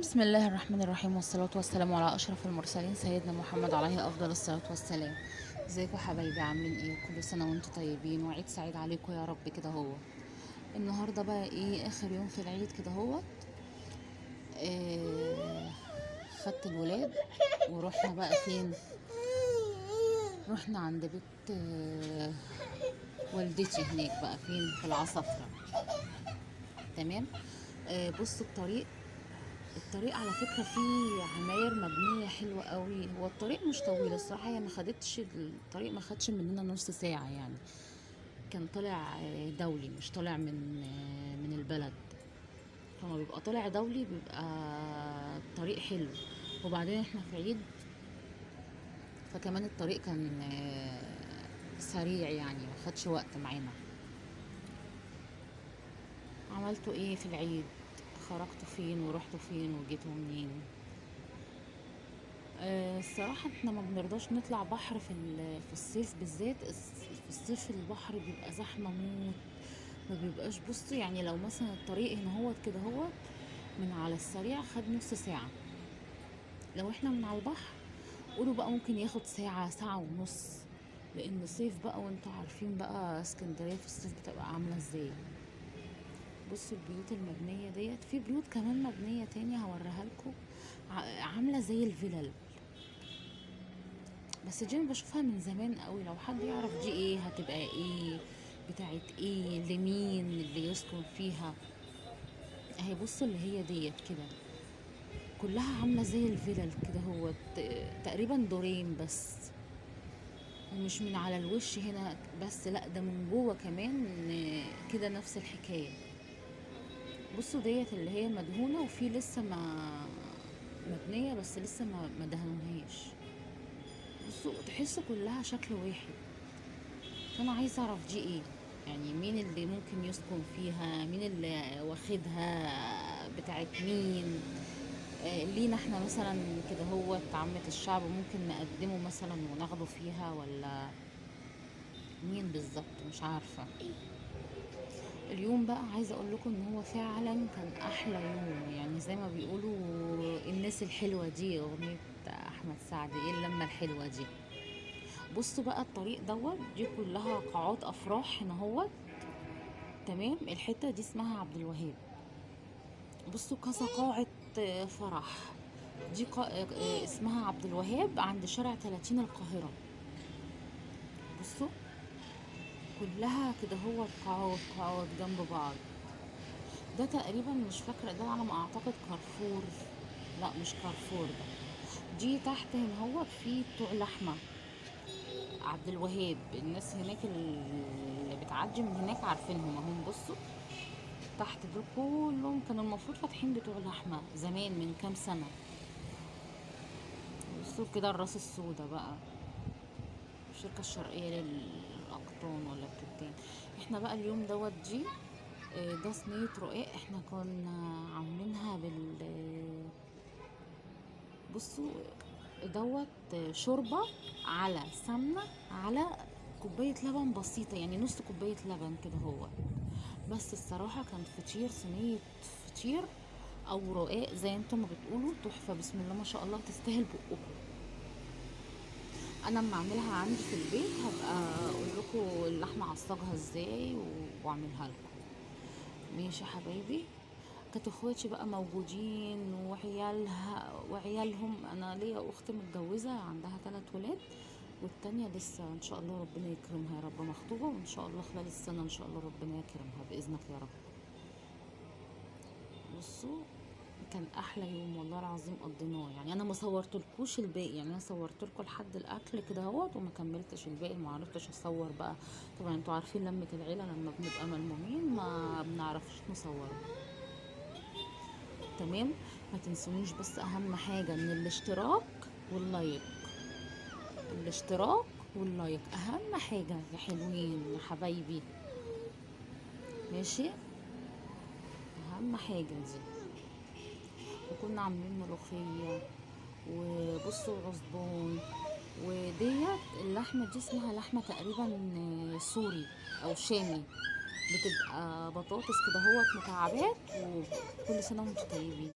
بسم الله الرحمن الرحيم، والصلاة والسلام على أشرف المرسلين سيدنا محمد عليه أفضل الصلاة والسلام. ازيكم حبايبي؟ عاملين ايه؟ كل سنة وانتم طيبين وعيد سعيد عليكم يا رب. كده هو النهاردة بقى ايه اخر يوم في العيد كده هو. خدت الولاد ورحنا بقى فين؟ رحنا عند بيت والدتي هناك بقى فين؟ في العصافرة. تمام. بصوا الطريق على فكرة فيه عماير مبنية حلوة قوي. هو الطريق مش طويل الصراحة، هي ما خدتش الطريق، ما خدش مننا نص ساعة يعني. كان طالع دولي، مش طالع من البلد، فما بيبقى طالع دولي بيبقى الطريق حلو. وبعدين احنا في عيد، فكمان الطريق كان سريع يعني، ما خدش وقت معانا. عملتوا ايه في العيد؟ خرجتوا فين ورحتوا فين وجيتوا منين؟ الصراحة احنا ما بنرضاش نطلع بحر في الصيف بالذات. في الصيف البحر بيبقى زحمة موت، ما بيبقاش. بصوا يعني لو مثلا الطريق هنا هوت كده هوت من على السريع خد نص ساعة، لو احنا من على البحر قولوا بقى ممكن ياخد ساعة، ساعة ونص، لان صيف بقى وانتوا عارفين بقى اسكندرية في الصيف بتبقى عاملة ازاي. بصوا البيوت المبنية ديت، في بيوت كمان مبنية تاني هوريها لكم، عاملة زي الفلل، بس دي انا بشوفها من زمان قوي. لو حد يعرف دي ايه، هتبقى ايه، بتاعت ايه، لمين اللي يسكن فيها. اهي بصوا اللي هي ديت كده كلها عاملة زي الفلل كده، هو تقريبا دورين بس، ومش من على الوش هنا بس، لا ده من جوه كمان كده نفس الحكاية. بصوا ديت اللي هي مدهونة، وفي لسه ما مبنية بس لسه ما دهنوهاش. بصوا تحسوا كلها شكل واحد. فانا عايزة اعرف دي ايه يعني، مين اللي ممكن يسكن فيها، مين اللي واخدها، بتاعت مين. لينا احنا مثلا كده هو عامة الشعب ممكن نقدمه مثلا وناخده فيها، ولا مين بالظبط مش عارفة. اليوم بقى عايزة اقول لكم ان هو فعلا كان احلى يوم، يعني زي ما بيقولوا الناس الحلوة دي، اغنية احمد سعد ايه اللمة الحلوة دي. بصوا بقى الطريق دوت دي كلها قاعات افراح هنا هو. تمام. الحتة دي اسمها عبد الوهاب. بصوا كذا قاعة فرح دي اسمها عبد الوهاب عند شارع 30 القاهرة. بصوا كلها كده هو قاعات قاعات جنب بعض. ده تقريبا مش فاكرة، ده على ما اعتقد كارفور، لا مش كارفور ده، دي تحت هنا هو في بتوع لحمة عبد الوهاب. الناس هناك اللي بتعدي من هناك عارفينهم اهم. بصوا تحت دول كلهم كانوا المفروض فاتحين بتوع لحمة زمان من كام سنة. بصوا كده الراس السوداء بقى، الشركة الشرقية للأقطان ولا الكتان. احنا بقى اليوم دوت دي ده صينية رقاق احنا كنا عاملينها بال، بصوا دوت شوربة على سمنة على كوباية لبن بسيطة، يعني نص كوباية لبن كده هو بس. الصراحة كان فطير، صينية فطير او رقاق زي انتم ما بتقولوا، تحفة بسم الله ما شاء الله، تستاهل بقكم. انا اما اعملها عندي في البيت هبقى اقول لكم اللحمة عصجها ازاي واعملها لكم. ماشي يا حبايبي. كانت اخواتي بقى موجودين وعيالها وعيالهم. انا ليا اخت متجوزة عندها 3 ولاد، والتانية لسه ان شاء الله ربنا يكرمها يا رب، مخطوبه، وان شاء الله خلال السنة ان شاء الله ربنا يكرمها باذنك يا رب. بصوا كان احلى يوم والله العظيم قضيناه. يعني انا ما صورتلكوش الباقي، يعني انا صورتلكوا لحد الاكل كده اهوت وما كملتش الباقي، ما عرفتش اصور بقى. طبعا انتوا عارفين لمة العيلة لما بنبقى ملمومين ما بنعرفش نصور. تمام. ما تنسونيش بس اهم حاجة من الاشتراك وال like، الاشتراك وال like اهم حاجة يا حلوين يا حبايبي. ماشي، اهم حاجة دي. وكنا عاملين ملوخية وبصوا عصبان، وديت اللحمة دي اسمها لحمة تقريبا سوري او شامي، بتبقى بطاطس كده اهوت مكعبات. وكل سنة وانتم طيبين.